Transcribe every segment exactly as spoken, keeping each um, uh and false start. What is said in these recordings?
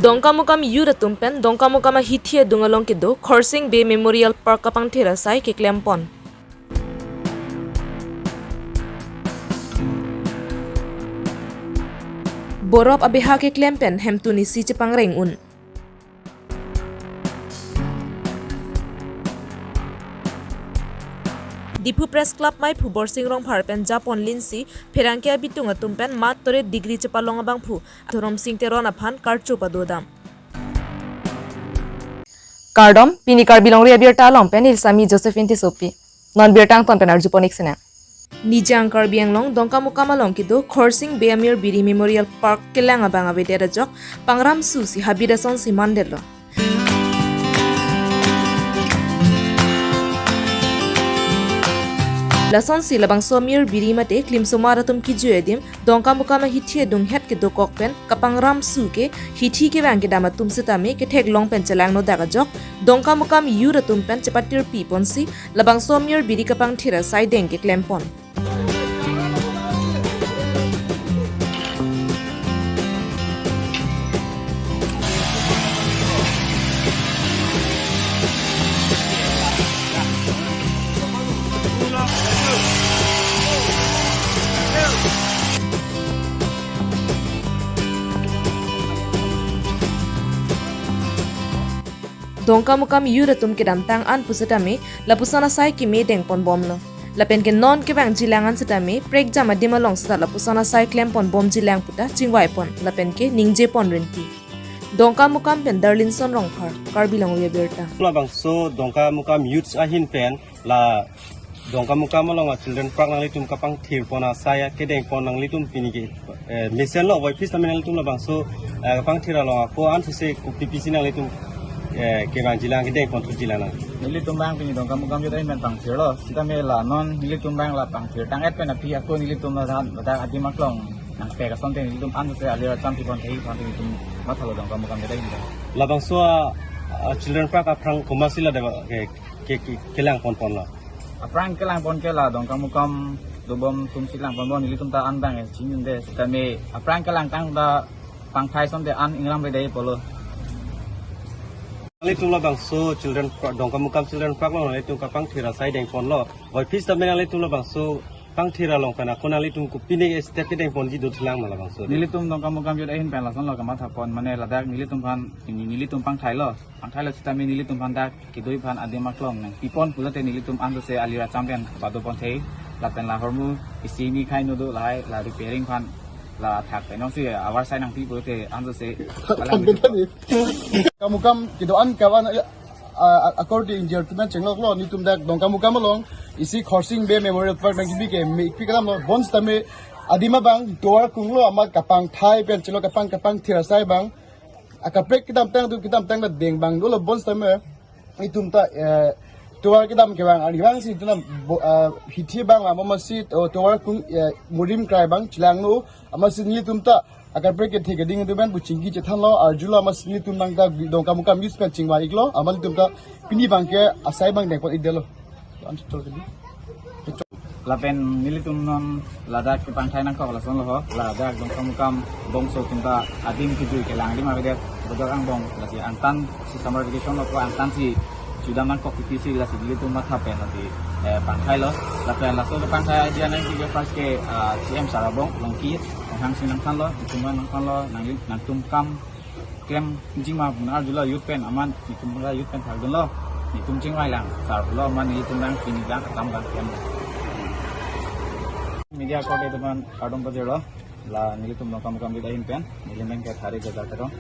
Dongkamukam youth atum pen Dongkamukam ahithi adung along kedo Khorsing Bey Memorial Park kapangthir asai keklem pon. Borop abeha keklem pen hemtun isi chepangreng un. Diphu Press Club maiphu Borsing Rongphar pen japon linsi pherangke abitung atum pen mat toret degree chepalong abangphu Dhoromsing Teron aphan karcho padodam. Kardom, pini Karbi Longri abirta along pen Ilsami Josephine Tissopi. Non birta angton pen arjupon ik sinang. Nijang Karbi Anglong Dongkamukam along kedo Khorsing Bey Amir Biri Memorial Park kelang abang avedet ajok pangram su si habit asonsi mandetlo. Lasonsi labangso Amir Biri mate klimsomar atum kejui adim Dongkamukam ahithi adung het kedokok pen kapangram su ke hithi kevang kedam atum sitame ketheklong pen chelangnodak ajok Dongkamukam youth atum pen chepatirpi ponsi labangso Amir Biri kapangthir asai deng keklem pon. Dongkamukam youth atum kedamtang an pusitame lapuson asai keme dengponbomlo. Lapen ke non kevangjilang an sitame prekjam adim along seta lapuson asai klemponbomjilang puta chingvaipon lapen ke ningjepon rinti. Dongkamukam pen Darlinson Rongphar, Karbi Longri abirta. Labangso Dongkamukam youths ahin pen la Dongkamukam along a children park nanglitum kapangthir pon asai kedeng pon nanglitum pini ke, eh, mesen lo, voiphis tame nanglitum labangso, eh, kapangthir along ako ansose kopi pisi nanglitum, eh, kevangjilang kedeng pon thujilang nang. Nelitum abang pini Dongkamukam youth ahin pen pangthirlo. Sitame la non nelitum abang la pangthir tang-et pen aphi ako nelitum la ladak adim aklong nangpek asonte nelitum ansose alir acham pipon thei aphan nelitum mathalo Dongkamukam youth ahin pen. Labangso a, a children park aphrang komatsi ladak ke, ke, ke, kelang ponponlo. Aphrang kelang pon ke la Dongkamukam dobom atumsi lang ponbom, nelitum ta an abang chingjunde sitame aphrang kelang tang ta pangthai asonte an ingram bedai polo. Nanglitum labangso children park, Dongkamukam children park along nanglitum kapangthir asai deng ponlo. Voiphis tame nanglitum labangso pangthir along pen ako nanglitum kopine step kedeng ponji dothulang ma labangso. Nelitum Dongkamukam youth ahin pen lasonlo kamatha pon, mane ladak nelitum aphan, neli, nelitum pangthailo. Pangthailo sitame nelitum aphan dak kedoi aphan adim aklong nangpipon pulote nelitum ansose alir acham pen padopon thei lapen la hormu isi ni khai nodo lahai la repairing aphan la thak pen jongsi avar sai nangpi pulote ansose palang. Dongkamukam kedo-an kavan, ah, according injir tumen chengloklo nelitum dak Dongkamukam along isi Khorsing Bey Memorial Park nangkebi ke me ikpi kalamlo bonsitame adim abang tovar kunglo amat kapangthai pen chelo kapang kapangthir asai abang akaprek kedamtang atum kedamtang ta deng abang dolo bonsitame itum ta, eh, tovar kedam kevang arnivang si itum ta bo-, eh, hithi abang amatsi, oh, tovar kung, eh, murim krai abang chelangno amatsi nelitum ta akaprek kethe keding atum pen pu chingki chethanlo arjulo amatsi nelitum abang ta Dongkamukam youth pen chingvai iklo amat nelitum ta pini abang ke asai abang deng pon ikdetlo. Lapen nelitum non ladak kepangthai nangkok lasonlo ho, ladak Dongkamukam bongso atum ta adim kejui kelang adim avedet, bodok angbong lasi angtan si summer vacation lo ko angtan si chudam nangkok titi si lasi nelitum matha pen lasi, eh, pangthailo. Lapen laso kepangthai adia nangji ke first ke, ah, C M sir abong Longki, nang hangsi nangthanlo, nelitum nangthanlo, nang, nangtum kam klemji ma pu nang arjulo youth pen amat nelitum pura youth pen thakdunlo. Nelitum chingvailang sir pulo amat nelitum abang pini abang akam abang klem. Media korte atum aphan kardom pajirlo. La nelitum Dongkamukam youth ahin pen nelitum abang ke Thari Jaja Terong.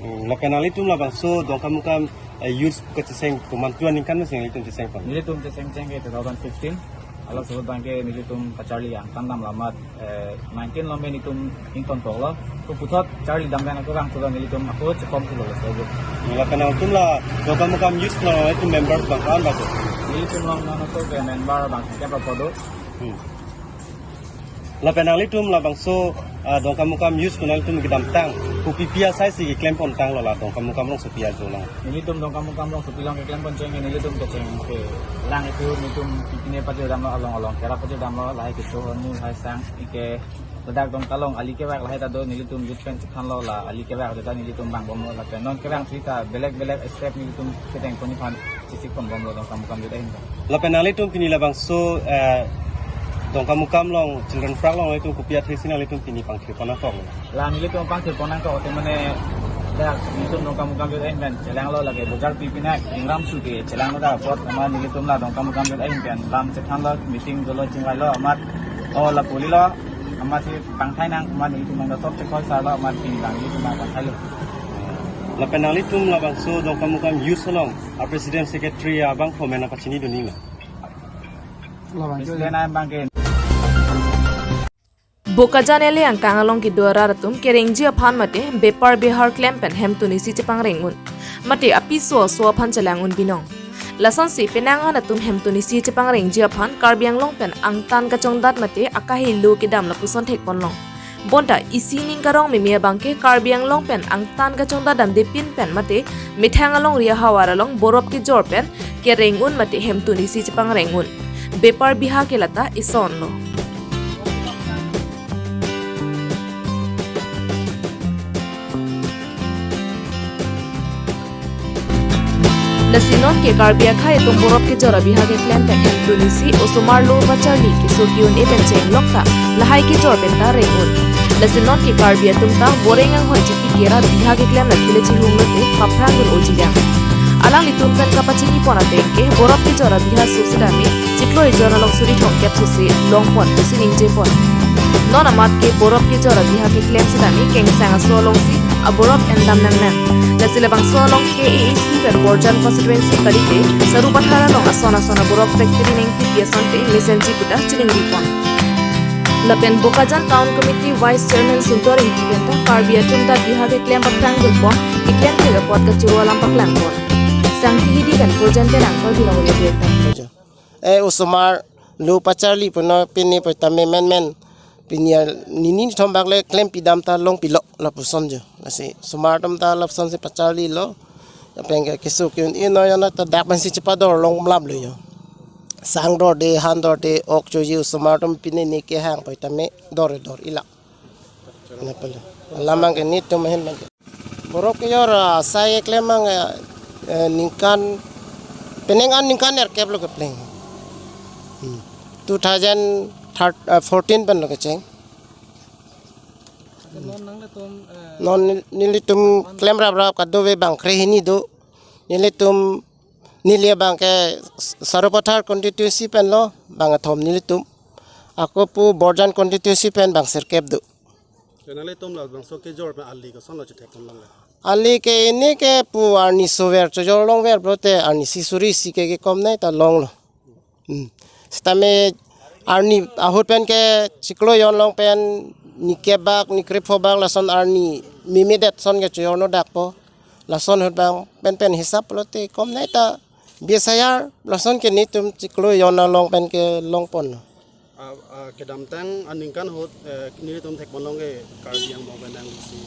Hmm, lapen nanglitum labangso Dongkamukam, eh, youth kacheseng komantu aningkan mesen nelitum cheseng pon? Nelitum cheseng cheng ke two thousand fifteen. Halaso ahut abang ke nelitum kacharli angtan damlo amat, eh, nineteen lo me nelitum ingtonkoklo. Ko puthot charli dam abang ako abang pulo nelitum ako chekom pulo laso ahut. Lapen nangtum la Dongkamukam youth along nangtum members abang ko-an bang ko? Nelitum along non ako ke member abang singkep ra pho do. Hmm. Lapen nanglitum labangso Ah, Dongkamukam youth konat atum kedamtang kopi pi asai si keklem pon tanglo la Dongkamukam rongsopi ajo along? Nelitum Dongkamukam rongsopi along keklem pon cheng, nelitum kecheng ke lang itu nelitum pipine pajir damlo, along along kerap pajir damlo, lahai kecho hormu lahai sang ike ladak Dongka along ali kevak lahai ta do, nelitum youth pen chethanlo la ali kevak ta nelitum vangbomlo, lapen non kevang sita belek belek step nelitum kedeng pon iphan chesik ponbomlo Dongkamukam youth ahin. Lapen nanglitum pini labangso, eh, Dongkamukam along Children Park along nanglitum kopi athe si nanglitum pini pangthir pon nangkok? La nelitum pangthir pon nangkok te mane dak nelitum Dongkamukam youth ahin pen chelanglo, lake bojar pi pinak ingram su ke chelanglo, dak apot amat nelitum la Dongkamukam youth ahin pen lam chethanlo, meeting dolo, chingvailo amat, o la pulilo, amat si pangthai nang, amat nelitum nang sob chekhoi salo, amat pini bang nelitum nang pangthailo. Lapen nanglitum labangso Dongkamukam youth along a president secretary abang pho mena pachini dun nang? Labang President abang ke. Bokajan ele angkang along kedo arat atum kerengji aphan mate bepar bihar klem pen hemtun isi chepangreng un, mate apiso aso aphan chelang un binong. Lasonsi penang an atum hemtun isi chepangrengji aphan Karbi Anglong pen angtan kachongdat mate akahelo kedam lapuson thek ponlong. Bonta isi ning karong meme abang ke Karbi Anglong pen angtan kachongdat damde pin pen mate methang alongri ahavar along borop kejor pen kereng un mate hemtun isi chepangreng un. Bepar bihar ke lata isonlo. Lasi non ke Karbi akhei atum borop kejor abihar keklem pen hemtun isi osomar lo pacharli keso ke-un-e pen chenglok ta lahai kejor pen ta reng un. Lasi non ke Karbi atum ta boreng anghoi chiti kera bihar keklem la khile chihung lote paphrang un oji dang. Alanglitum pen kapachini pon ateng ke borop kejor abihar so sitame chiklo ejon along suri thomkep so si long pon pusi ningje pon. Non amat ke borop kejor abihar keklem sitame kengsang aso alongsi aborop endam nangnang. Lasi labangso along K A A C pen Borjan constituency kalite Sarupathar along ason ason aborop factory nangkepi asonte mesenji puta chiningri pon. Lapen Bokajan Town Committee Vice Chairman Suntor Ingti pen ta Karbi atum ta bihar keklem paphrang dun pon, keklem thek apot kachoro alam paklang pon. Sangti Hidi pen Borjan Terang, Karbi Anglong Audio Bulletin. Eh, osomar lo pacharli puno pini pu tame menmen. Pini a nini thom bak le klem pidam ta long pilo lapuson jo. Lasi osomar atum ta lapuson si pacharlilo. Lapen ke keso ke-un-e no yona ta dak pensi chepador long mlap lo jo. Sang dorde, han dorde, ok choji osomar atum pini ni kehang pu tame dor dor ila. Nepal. Alam abang ke nelitum ahin abang ke. Borop kejor asai keklem abang, eh, eh, ningkan penang an ningkan erkep lo kepleng. Hmm. Two thousand fourteen pen lo kecheng. Non nanglitum, eh, non nel-, nelitum klem rap rap kadokave bang krehini do. Nelitum neli abang ke Sarupathar constituency pen lo bang kethom nelitum. Ako pu Borjan constituency pen bang sirkep do. Ke nanglitum labangso kejor pen ali kosonlo chethek ponlongle? Ali ke ini ke pu arni sover chojor longver pulote arni isi suri isi ke kekom nei ta longlo. Hmm. Sitame arni ahut pen ke chiklo ejon along pen ni kep bak ni krepho bak lason arni meme det ason ke chojor no dakpo. Lason ahut abang pen pen hisap pulote kom nei ta bias ayar lason ke nelitum chiklo ejon along pen ke long ponlo. Ah, ah, kedamtang aningkan ahut, eh, nelitum thek ponlong ke Karbi Anglong pen nang isi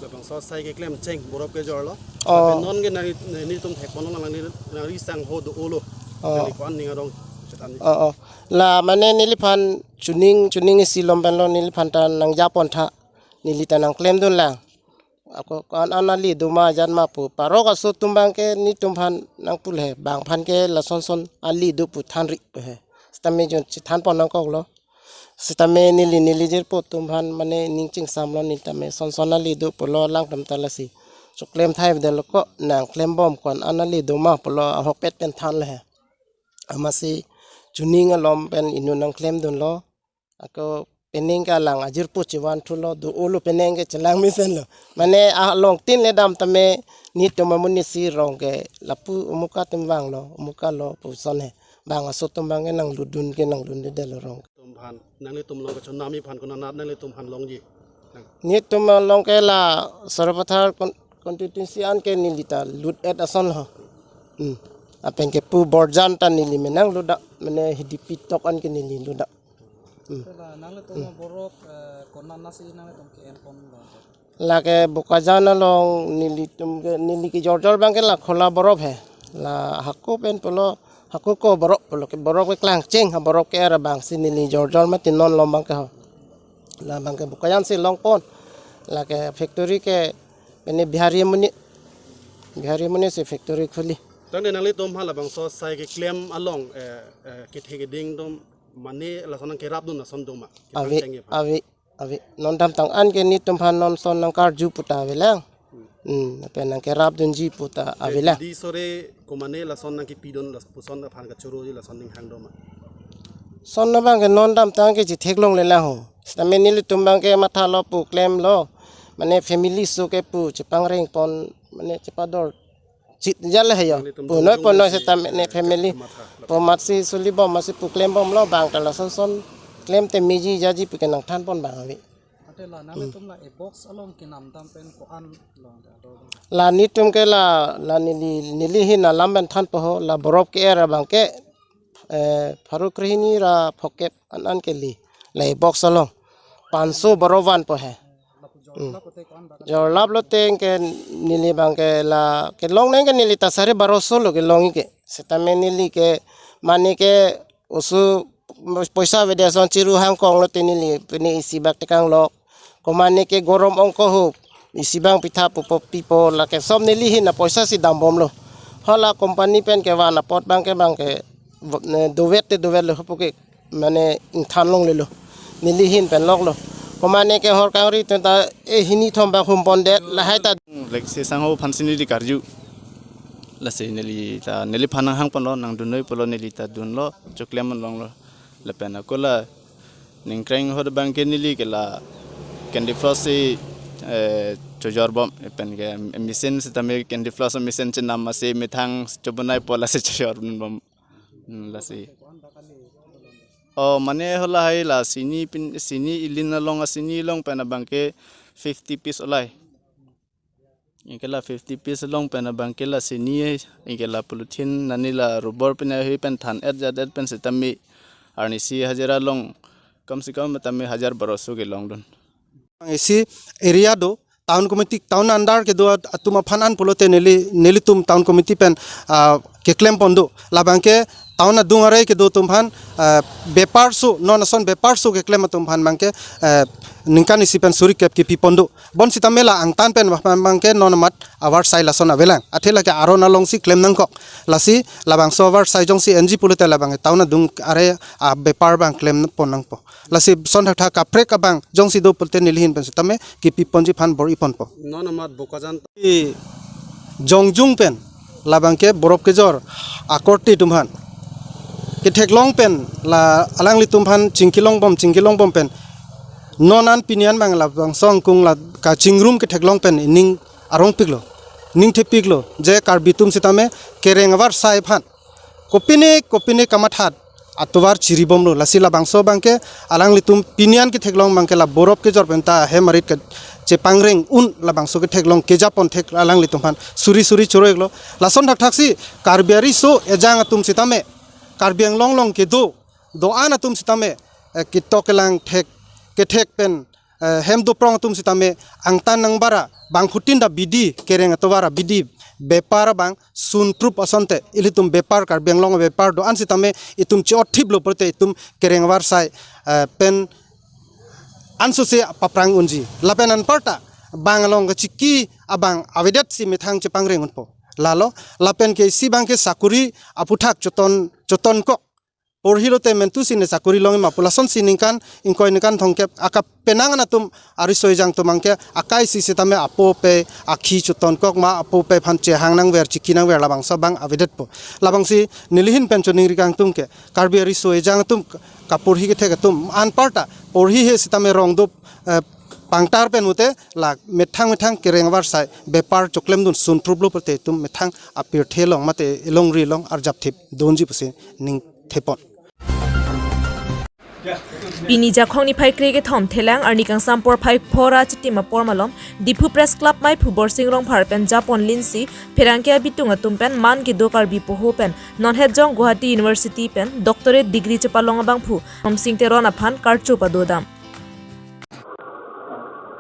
labangso asai keklem cheng borop kejor lo. Oh. Lapen non ke neli, nelitum thek ponlong nang neli, nangli sang ho do-olo. Oh. Neli ko-an ning arong chethan. Oh, oh. La mane neliphan chuning, chuning isi lom pen lo neliphan ta nang japon tha. Neli ta nang klem dun lang. Ako ko-an an ali do ma jan ma pu parok aso atum abang ke nelitum aphan nang pule bang aphan ke lason son ali do pu thanri pu he. Sitame jon chethan pon nangkoklo. Sitame neli neli jirpo atum aphan mane ning chingsam lo neli tame son son ali do pulo alangtum ta lasi. Choklem thai bede lo ko nang klem bom ko-an an ali do ma pulo ahokpet pen than le he. Amatsi chuning alom pen inut nang klem dunlo. Ako penang ke alang ajirpo chevan thulo do-olo penang ke chelang mesen lo. Mane along tin le dam tame nelitum amonit isi rong ke lapu umuka atum vanglo, umuka lo puson he. Bang aso atum abang ke nang lut dun ke nang lut dun de lo rong. Tum aphan, nanglitum along kachonami aphan konat nanglitum aphan longji? Nelitum along ke la Sarupathar con-, constituency an ke neli ta lut et ason ho. Hmm. Lapen ke pu Borjan ta neli menang lut dak, mane Hidipi tok an ke neli lut dak. Hmm. Hala nanglitum Hmm. borok, eh, konat ansi nanglitum ke-enpon lo? Lake Bokajan along nelitum ke, neli kejor jor abang ke la Khola borok he. La hako pen pulo, hako ko borok pulo ke borok ke klangcheng ha borok ke-er abang si neli jor jor mati non lom abang ke ho. La abang ke Bokajan si longpon. Lake factory ke pine Bihari amonit. Bihari amonit si factory khuli. Tangte nanglitum ha labangso sai keklem along, eh, eh, kethek keding atum mane lason nangkerapdun ason do ma? Ave, Ketang chengji aphan. Ave, ave. Non damtang an ke netum aphan non ason nangkarju pu ta avelang. Hmm. Hmm, lapen nangkerapdunji pu ta Te avelang. Di sore komane lason nangkepidun lapuson aphan kachoroji lason ninghang do ma? Ason abang ke non damtang ke chetheklongle lang ho. Sitame nelitum abang ke mathalo pu klemlo. Mane family aso ke pu chepangrengpon, mane chepador chit jale hayo. Nelitum Punoi jongjung punoi si, sitame ne eh, family. Matha. Pu amatsi suli bom amatsi pu klembomlo abang ta lason ason klem te meji jaji pu ke nangthanpon abang ave. Ante la Hmm. nanglitum la e-box along kenam dam pen ko-an long da do? La netum ke la, la neli, neli ahin alam pen thanpo ho, la borok ke-er abang ke, eh, pharo krehini ra phokep an an keli. La e-box along. Panso borok vanpo he. Hmm. Jorlap lote ke neli abang ke la kelong nang ke neli ta sare baroso lo kelong ke. Sitame neli ke mane ke oso poisa avede ason chiru hangkong lote neli pine isi bak tekang lok. Komane ke gorom ongko ho. Isi abang pitha pupo pipo lake som neli ahin apoisa si dambomlo. Hala company pen kevan apot abang ke abang ke vo-, ne, dovet te dovetlo hapu ke mane ingthan longlelo. Neli ahin pen loklo. Komane ke hor kangri tun ta e hini thom bak humpondet lahai ta. Lake se sangho aphansi neli karju. Lasi neli ta neliphan nanghangponlo nangdunnoi pulo neli ta dunlo choklem longlo. Lapen ako la ningkreng ahut abang ke neli ke la candy floss si, eh, chojorbom pen ke machine sitame candy floss machine chenam amatsi methang chobonai po lasi chojorbom. Hmm, lasi. Oh, mane hala hai la sini pin, sini ilin along, asini along pen abang ke fifty piece olai. Anke la fifty piece along pen abang ke la sini, anke la polythene nani la rubber pine ahui pen than-et jat-et pen sitame arnisi hajira along kam se kam tame hajar baroso kelongdun. Isi area do, town committee, town under kedo at-, atum aphan an pulote neli, nelitum town committee pen, ah, keklempon do. Labang ke town adung are kedo atum aphan, ah, bepar aso, non ason bepar aso keklem atum aphan abang ke, ah, ningkan isi pen suri kep kepipon do. Bonsitame la angtan pen abang ke non amat avarsai lason avelang. Athe lake aron alongsi klem nangkok. Lasi labangso avarsai jongsi enji pulote labang ke town adung are, ah, bepar abang klempon nangpo. Lasi ason thakthak kaprek abang jongsi do pulote neli ahin pen sitame kepiponji aphan bor-iponpo. Non amat Bokajan. I jongjung pen labang ke borok kejor akorte atum aphan ketheklong pen la alanglitum aphan chingkilongbom chingkilongbom pen non an pini an abang labangso angkung la kachingrum ketheklong pen ining arongpiklo, ning thepiklo je Karbi atum sitame kereng avarsai aphan kopine kopine kamathat atovar chiribomlo. Lasi labangso abang ke alanglitum pini an ketheklong abang ke la borok kejor pen ta hem arit ke chepangreng un labangso ketheklong kejapon thek alanglitum aphan suri suri choro-iklo. Lason thakthaksi Karbi ariso ejang atum sitame, Karbi Anglong along kedo do-an atum sitame, eh, ketok kelang thek kethek pen, eh, hem doprong atum sitame angtan nangbara bangphutin ta bidi kereng atovar abidi bepar abang sunprup asonte ilitum bepar Karbi Anglong bepar do-an sitame itum chi-otthiplo pulote itum kereng avarsai, eh, pen ansose paprang unji. Lapen anparta bang along kachiki abang avedetsi methang chepangreng unpo. Lalo, lapen ke isi abang ke sakuri aputhak choton, chotonkok. Porhilote mentusi ne sakuri longji ma pu lasonsi ningkan ingkoi ningkan thomkep akapenang an atum ariso ejang atum abang ke akai isi sitame apo ape akhi chotonkok ma apo ape aphan chehang nangver chiki nangver labangso abang avedetpo. Labangsi neli ahin pen choningri kangtung ke Karbi ariso ejang atum kaporhi kethek atum anparta porhi he sitame rong do, eh, pangtar pen mute la methang methang kereng avarsai bepar choklemdun sunpruplo pulote itum methang apirthe along mate elongri along arjapthip dunji pusi ning thepon. Pini Jakhong niphai kre kethom Thelang arni kangsam porphai phora chitim apor malom Diphu Press Club maiphu Borsing Rongphar pen japon linsi pherangke abitung atum pen man kedo Karbi poho pen nonhet jong Guwahati University pen doctorate degree chepalong abangphu Ramsing Teron aphan karcho padodam.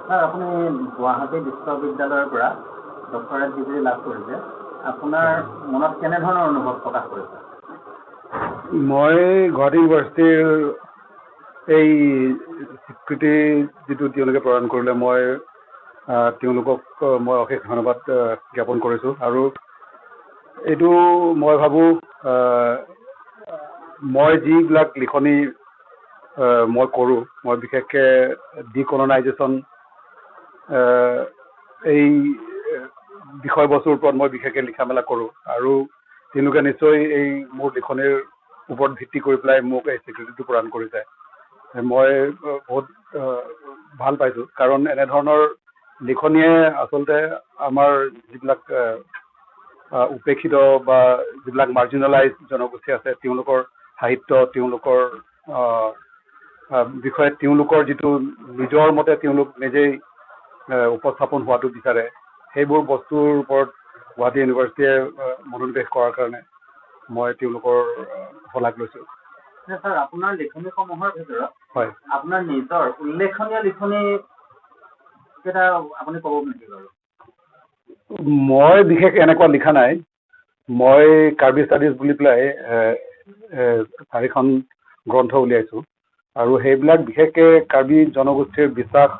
Sir, আপুনি গুৱাহাটী বিশ্ববিদ্যালয়ৰ পৰা doctorate degree লাভ কৰিছে। আপোনাৰ মনত কেনেধৰণৰ অনুভৱ প্ৰকাশ কৰিছে? মই গুৱাহাটী ইউনিভাৰ্চিটিৰ এই স্বীকৃতি যিটো তেওঁলোকে প্ৰদান কৰিলে, মই আহ, তেওঁলোকক আহ, মই অশেষ ধন্যবাদ আহ, জ্ঞাপন কৰিছোঁ। আৰু এইটো মই ভাবোঁ, আহ, মই যিবিলাক লিখনি আহ, মই কৰোঁ, মই বিশেষকৈ ডিকলনাইজেশ্যন এই বিষয়বস্তুৰ ওপৰত মই বিশেষকৈ লিখা মেলা কৰোঁ। আৰু তেওঁলোকে নিশ্চয় এই মোৰ লিখনিৰ ওপৰত ভিত্তি কৰি পেলাই মোক এই স্বীকৃতিটো প্ৰদান কৰিছে। মই আহ, বহুত আহ, ভাল পাইছোঁ, কাৰণ এনেধৰণৰ লিখনিয়ে আচলতে আমাৰ যিবিলাক আহ, আহ, উপেক্ষিত বা যিবিলাক মাৰ্জিনেলাইজ জনগোষ্ঠী আছে, তেওঁলোকৰ সাহিত্য, তেওঁলোকৰ আহ, আহ, বিষয়ে তেওঁলোকৰ যিটো নিজৰ মতে তেওঁলোক নিজেই আহ, উপস্থাপন হোৱাটো বিচাৰে, সেইবোৰ বস্তুৰ ওপৰত গুৱাহাটী ইউনিভাৰ্চিটিয়ে আহ, মনোনিৱেশ কৰাৰ কাৰণে মই তেওঁলোকৰ আহ, শলাগ লৈছোঁ। আচ্ছা, ছাৰ, আপোনাৰ লিখনিসমূহৰ ভিতৰত হয়। আপোনাৰ নিজৰ উল্লেখনীয় লিখনি কেইটা আপুনি ক'ব নেকি বাৰু? মই বিশেষ এনেকুৱা লিখা নাই। মই কাৰ্বি ষ্টাডিজ বুলি পেলাই এ, এ, চাৰিখন গ্ৰন্থ উলিয়াইছোঁ। আৰু সেইবিলাক বিশেষকৈ কাৰ্বি জনগোষ্ঠীৰ বিশ্বাস,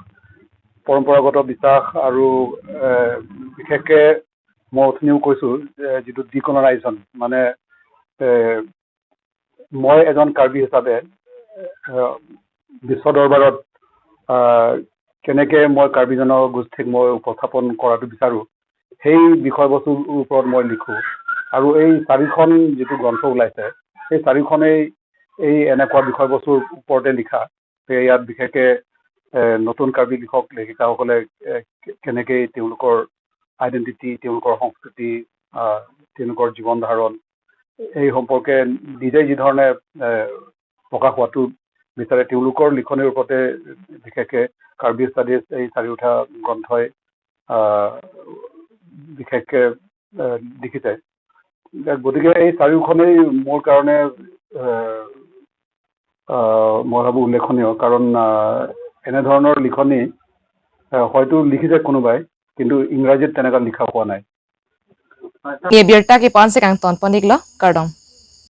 পৰম্পৰাগত বিশ্বাস আৰু এ, বিশেষকৈ মই অথনিও কৈছোঁ যে যিটো ডিকলনাইজেশ্যন, মানে এ, মই এজন কাৰ্বি হিচাপে এ, বিশ্ব দৰবাৰত আহ, কেনেকে মই কাৰ্বি জনগোষ্ঠীক মই উপস্থাপন কৰাটো বিচাৰোঁ, সেই বিষয়বস্তুৰ ওপৰত মই লিখোঁ। আৰু এই চাৰিখন যিটো গ্ৰন্থ ওলাইছে, সেই চাৰিখনেই এই এনেকুৱা বিষয়বস্তুৰ ওপৰতে লিখা। সেয়ে ইয়াত বিশেষকৈ এ, নতুন কাৰ্বি লিখক লেখিকাসকলে এ, কে- কেনেকৈ তেওঁলোকৰ আইডেণ্টিটি, তেওঁলোকৰ সংস্কৃতি, আহ, তেওঁলোকৰ জীৱন ধাৰণ, এই সম্পৰ্কে নিজে যি ধৰণে এ, প্ৰকাশ হোৱাটো বিচাৰে, তেওঁলোকৰ লিখনিৰ ওপৰতে বিশেষকৈ কাৰ্বি ষ্টাডিজ এই চাৰিওটা গ্ৰন্থই আহ, বিশেষকৈ আহ, লিখিছে। গতিকে এই চাৰিওখনেই মোৰ কাৰণে আহ, আহ, মই ভাবোঁ উল্লেখনীয়, কাৰণ আহ, এনেধৰণৰ লিখনি আহ, হয়তো লিখিছে কোনোবাই, কিন্তু ইংৰাজীত তেনেকুৱা লিখা হোৱা নাই। Ni abirta ke-en si kangton pon-iklo, kardom.